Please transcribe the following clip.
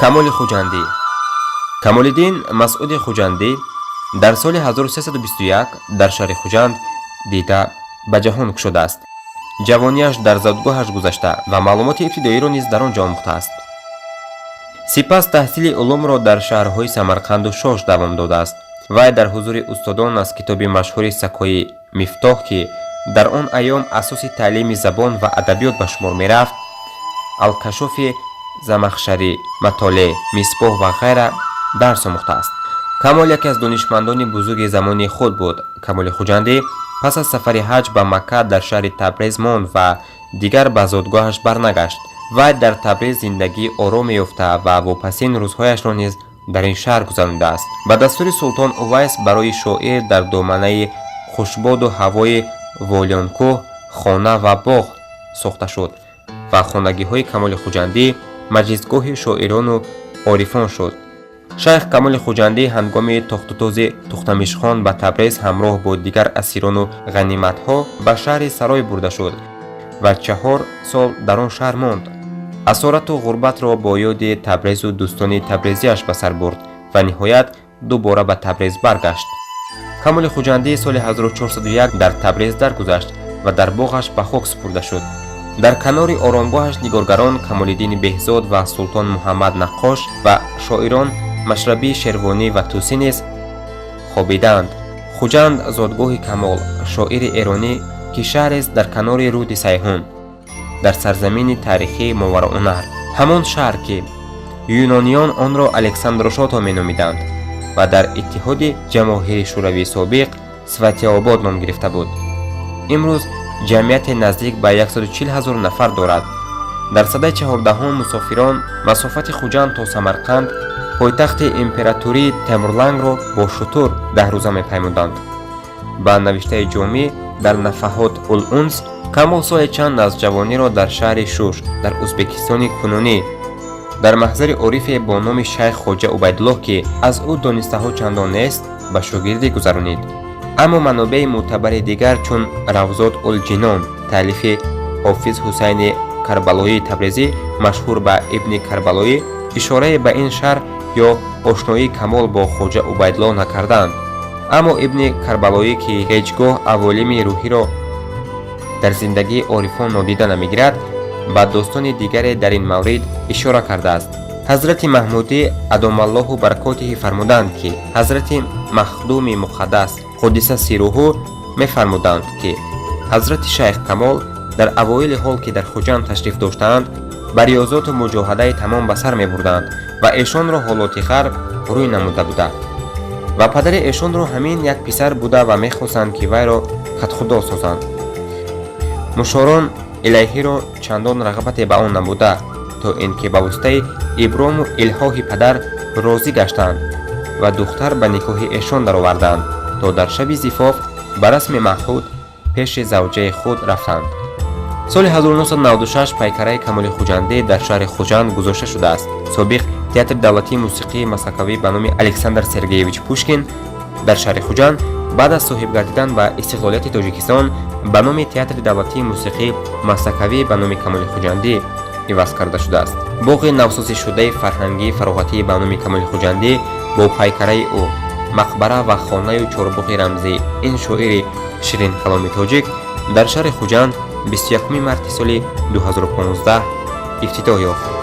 Камоли Хуҷандӣ. Камолиддин Масъуди Хуҷандӣ дар соли 1321 дар шаҳри Хуҷанд дида ба ҷаҳон кушодааст. Ҷавонияш дар зодгоҳаш гузашта ва маълумоти ибтидоиро низ дар он ҷо омӯхтааст. Сипас таҳсили улумро дар шаҳрҳои Самарқанду Шош давом додааст. Вай дар ҳузури устодон аз китоби машҳури Сакои Мифтоҳ, ки дар он айём асоси таълими забон ва адабиёт ба шумор мерафт, Алкашофи Замахшарӣ, Матолеъ, Мисбоҳ ва ғайра дарс омӯхтааст. Камол яке аз донишмандони бузурги замони худ буд. Камоли Хуҷандӣ пас аз сафари ҳаҷ ба Макка дар шаҳри Табрез монд ва дигар ба зодгоҳаш барнагашт. Вай дар Табрез зиндагии ороме ёфта ва вопасин рӯзҳояшро низ дар ин шаҳр гузаронидааст. Ба дастури Султон Увайс барои шоир дар доманаи хушбоду ҳавои Волиёнкӯҳ хона ва боғ сохта шуд ва хонагиҳои Камоли Хуҷандӣ маҷлисгоҳи шоирону орифон шуд. Шайх Камоли Хуҷандӣ ҳангоми тохтутози Тухтамишхон ба Табрез ҳамроҳ бо дигар асирону ғаниматҳо ба шаҳри Сарой бурда шуд ва 4 сол дар он шаҳр монд. Асорату ғурбатро бо ёди Табрезу дӯстони табрезиаш ба сар бурд ва ниҳоят дубора ба Табрез баргашт. Камоли Хуҷандӣ соли 1401 дар Табрез даргузашт ва дар боғаш ба хок супурда шуд. Дар канори оромгоҳаш нигоргарон Камолиддини Беҳзод ва Султон Муҳаммад Наққош ва шоирон Машрабии Шервонӣ ва Тӯсӣ низ хобидаанд. Хуҷанд, зодгоҳи Камол, шоири эронӣ, ки шаҳрест дар канори рӯди Сайҳун, дар сарзамини таърихии Мовароуннаҳр, ҳамон шаҳр, ки юнониён онро Александрошото меномиданд ва дар Иттиҳоди Ҷамоҳири Шӯравии собиқ Сватиобод ном гирифта буд, имрӯз ҷамъияте наздик ба 140 ҳазор нафар дорад. Дар садаи 14-ум мусофирон масофати Хуҷанд то Самарқанд, пойтахти импературии Темурлангро, бо шутур 10 рӯза мепаймуданд. Ба навиштаи Ҷомӣ дар Нафаҳот ул унс, Камол соли чанд аз ҷавониро дар шаҳри Шуш, дар Ӯзбекистони кунунӣ, дар маҳзари орифе бо номи шайх Хоҷа Убайдуллоҳ, ки аз ӯ донистаҳо чандон нест, ба шогирдӣ гузаронид. Аммо манобеи мӯътабари дигар, чун Равзот ул Ҷинон таълифи Ҳофиз Ҳусайни Карбалоии Табрезӣ, машҳур ба Ибни Карбалоӣ, ишорае ба ин шаҳр ё ошноии Камол бо Хоҷа Убайдуллоҳ накардаанд. Аммо Ибни Карбалоӣ, ки ҳеҷ гоҳ аволими рӯҳиро дар зиндагии орифон нодида намегирад, ба достони дигаре дар ин маврид ишора кардааст. Ҳазрати Маҳмудӣ адомаллоҳу баракотиҳи фармуданд, ки ҳазрати Махдуми Муқаддас қуддиса сирруҳу мефармуданд, ки ҳазрати шайх Камол дар авоили ҳол, ки дар Хуҷанд ташриф доштаанд, ба риёзоту муҷоҳадаи тамом ба сар мебурданд ва эшонро ҳолоти ғарб рӯй намуда буда ва падари эшонро ҳамин як писар буда ва мехостанд, ки вайро кадхудо созанд. Мушорон илайҳиро чандон рағбате ба он набуда, то ин ки ба воситаи иброму илҳоҳи падар розӣ гаштанд ва духтар ба никоҳи эшон дароварданд, то дар шаби зифоф ба расми маъҳуд пеши завҷаи худ рафтанд. Соли 1996 пайкараи Камоли Хуҷандӣ дар шаҳри Хуҷанд гузошта шудааст. Собиқ Театри давлатии мусиқии мамлакатӣ ба номи Александр Сергеевич Пушкин дар шаҳри Хуҷанд баъд аз соҳиб гардидан ба истиқлолияти Тоҷикистон ба номи Театри давлатии мусиқии мамлакатӣ ба номи Камоли Хуҷандӣ иваз карда шудааст. Боғи навсозишудаи фарҳангии фароғатӣ ба номи Камоли Хуҷандӣ бо пайкараи ӯ, мақбара ва хонаю чорбоғи рамзии ин шоири ширинкаломи тоҷик дар шаҳри Хуҷанд 21 марти соли 2015 ифтитоҳ ёфт.